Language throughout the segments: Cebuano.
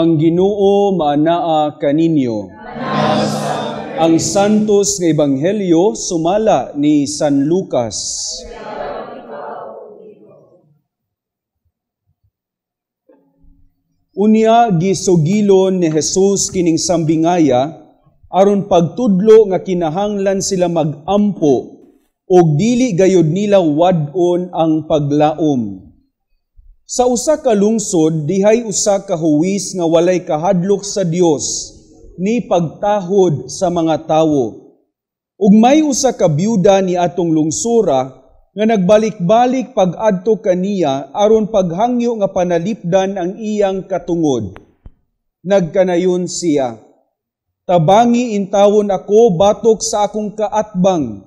Ang Ginoo maanaa kaninyo. Ang Santos nga Ebanghelyo sumala ni San Lucas. Unya gisugilon ni Jesus kining sambingaya aron pagtudlo nga kinahanglan sila magampo og dili gayud nila wad-on ang paglaom. Sa usa ka lungsod dihay usa ka huwis nga walay kahadlok sa Dios ni pagtahod sa mga tawo. Ug may usa ka byuda ni atong lungsura nga nagbalik-balik pag-adto kaniya aron paghangyo nga panalipdan ang iyang katungod. Nagkanayon siya, "Tabangi intawon ako batok sa akong kaatbang."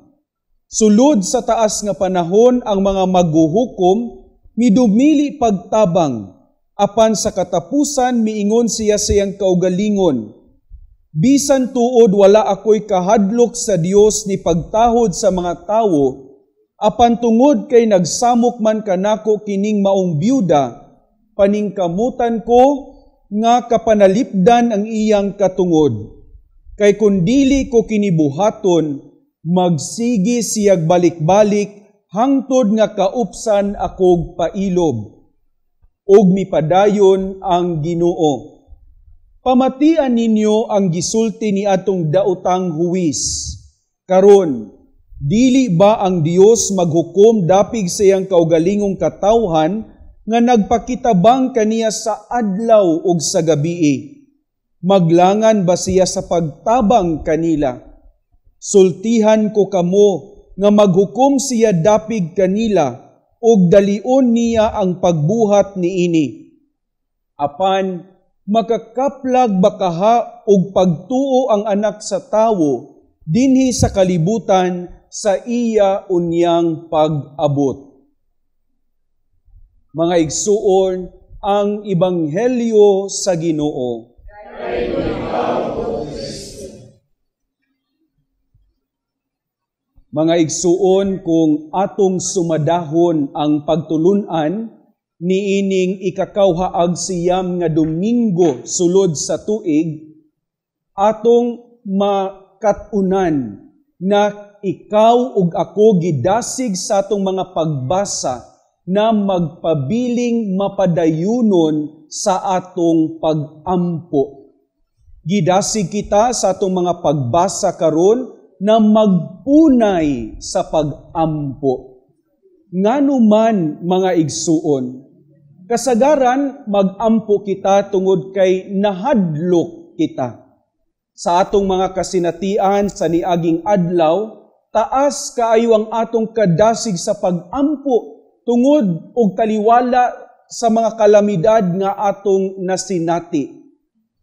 Sulod sa taas nga panahon ang mga maghuhukom midumili pagtabang, apan sa katapusan miingon siya sa iyang kaugalingon, "Bisan tuod wala ako'y kahadlok sa Dios ni pagtahod sa mga tawo, apan tungod kay nagsamok man kanako kining maong byuda, paningkamutan ko nga kapanalipdan ang iyang katungod. Kay kun dili ko kinibuhaton, magsigi siyag balik-balik hangtod nga kaupsan akog pailob." Ug mipadayon ang Ginoo, "Pamatian ninyo ang gisulti ni atong daotang huwis. Karon, dili ba ang Dios maghukom dapig sa iyang kaugalingong katawhan nga nagpakitabang kaniya sa adlaw ug sa gabii? Maglangan ba siya sa pagtabang kanila? Sultihan ko kamo nga maghukom siya dapig kanila ug dalion niya ang pagbuhat niini. Apan makakaplag bakaha og pagtuo ang anak sa tawo dinhi sa kalibutan sa iya unyang pag-abot?" Mga igsuon, ang Ebanghelyo sa Ginoo. Mga igsuon, kung atong sumadahon ang pagtulunan niining ikakawhaag siyam nga Domingo sulod sa tuig, atong makatunan na ikaw ug ako gidasig sa atong mga pagbasa na magpabiling mapadayunon sa atong pagampo. Gidasig kita sa atong mga pagbasa karon na magpunay sa pagampo. Ngano man, mga igsuon, kasagaran magampo kita tungod kay nahadlok kita. Sa atong mga kasinatian sa niaging adlaw, taas kaayo ang atong kadasig sa pagampo tungod og taliwala sa mga kalamidad nga atong nasinati.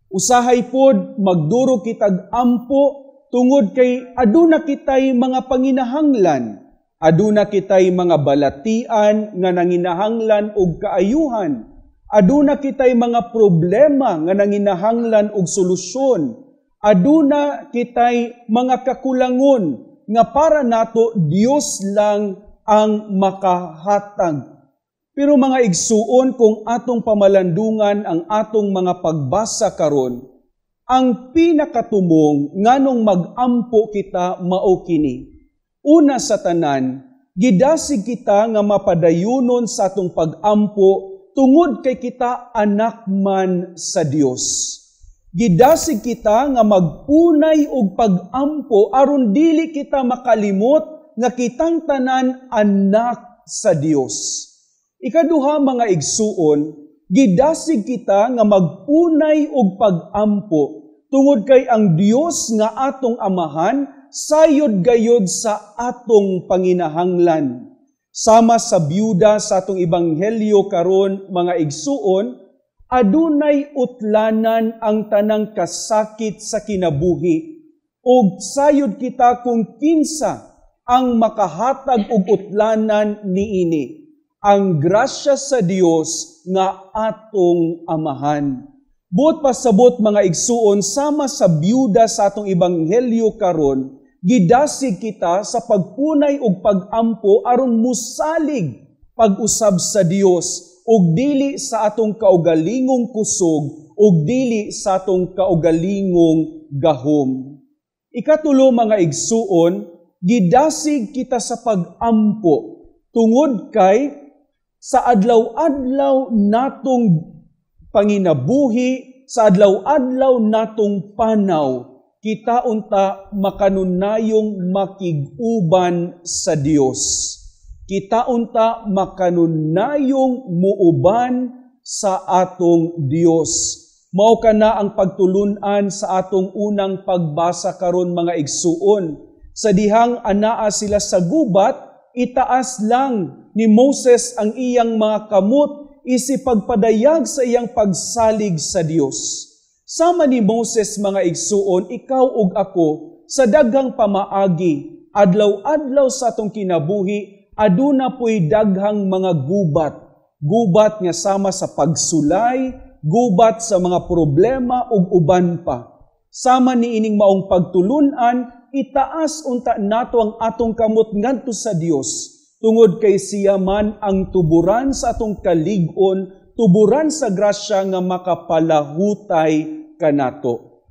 Usahay pod magduro kitag ampo tungod kay aduna kitay mga panginahanglan, aduna kitay mga balatian nga nanginahanglan og kaayuhan, aduna kitay mga problema nga nanginahanglan og solusyon, aduna kitay mga kakulangon nga para nato Dios lang ang makahatag. Pero mga igsuon, kung atong pamalandungan ang atong mga pagbasa karon, ang pinakatumong nganong magampo kita mao kini. Una sa tanan, gidasig kita nga mapadayunon sa atong pagampo tungod kay kita anak man sa Dios. Gidasig kita nga magpunay og pagampo aron dili kita makalimot nga kitang tanan anak sa Dios. Ikaduha, mga igsuon, gidasig kita nga magpunay og pagampo tungod kay ang Dios nga atong amahan sayod gayod sa atong panginahanglan. Sama sa byuda sa atong ebanghelyo karon, mga igsuon, adunay utlanan ang tanang kasakit sa kinabuhi, ug sayod kita kung kinsa ang makahatag og utlanan niini, ang grasya sa Dios nga atong amahan. Buot pasabot, mga igsuon, sama sa byuda sa atong ebanghelyo karon, gidasig kita sa pagpunay og pagampo aron musalig pag-usab sa Dios ug dili sa atong kaugalingong kusog ug dili sa atong kaugalingong gahom. Ikatulo, mga igsuon, gidasig kita sa pag-ampo tungod kay sa adlaw-adlaw natong panginabuhi, sa adlaw-adlaw natong panaw, kita unta makanunayong makig-uban sa Dios. Kita unta makanunayong muuban sa atong Dios. Mao kana ang pagtulunan sa atong unang pagbasa karon, mga igsuon. Sa dihang anaa sila sa gubat, itaas lang ni Moses ang iyang mga kamot isip pagpadayag sa iyang pagsalig sa Dios. Sama ni Moses, mga igsuon, ikaw ug ako, sa daghang pamaagi, adlaw-adlaw sa atong kinabuhi, aduna po'y daghang mga gubat. Gubat nga sama sa pagsulay, gubat sa mga problema ug uban pa. Sama ni ining maong pagtulunan, itaas unta nato ang atong kamot ngadto sa Dios, tungod kay siya man ang tuburan sa atong kalig-on, tuburan sa grasya nga makapalahutay kanato.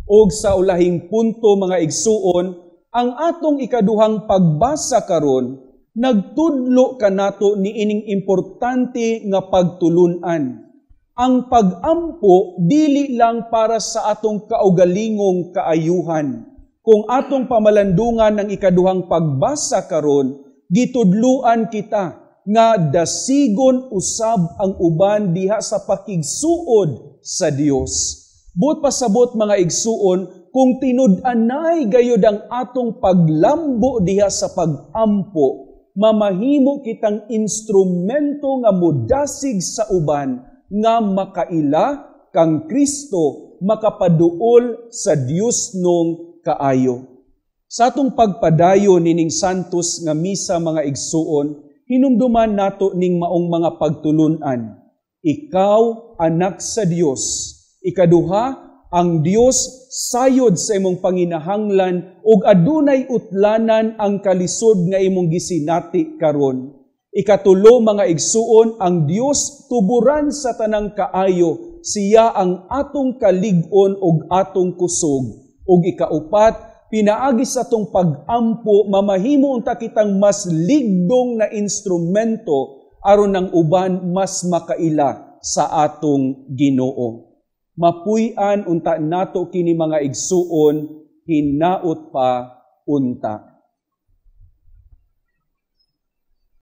Og sa ulahing punto, mga igsuon, ang atong ikaduhang pagbasa karon nagtudlo kanato ni ining importante nga pagtulunan. Ang pag-ampo dili lang para sa atong kaugalingong kaayuhan. Kung atong pamalandungan ang ikaduhang pagbasa karon, gitudluan kita nga dasigon usab ang uban diha sa pakigsuod sa Dios. Buot pasabot, mga igsuon, kung tinud-anay gayud ang atong paglambo diha sa pag-ampo, mamahimo kitang instrumento nga mudasig sa uban nga makaila kang Kristo, makapaduol sa Dios nung kaayo. Sa atong pagpadayon nining Santos nga misa, mga igsuon, hinumduman nato ning maong mga pagtulunan. Ikaw, anak sa Dios. Ikaduha, ang Dios sayod sa imong panginahanglan ug adunay utlanan ang kalisod nga imong gisinati karon. Ikatulo, mga igsuon, ang Dios tuburan sa tanang kaayo, siya ang atong kalig-on ug atong kusog. Ug ikaupat, pinaagi sa atong pag-ampo, mamahimo unta kitang mas ligdong na instrumento aron ang uban mas makaila sa atong Ginoo. Mapuy-an unta nato kini, mga igsuon, hinaot pa unta.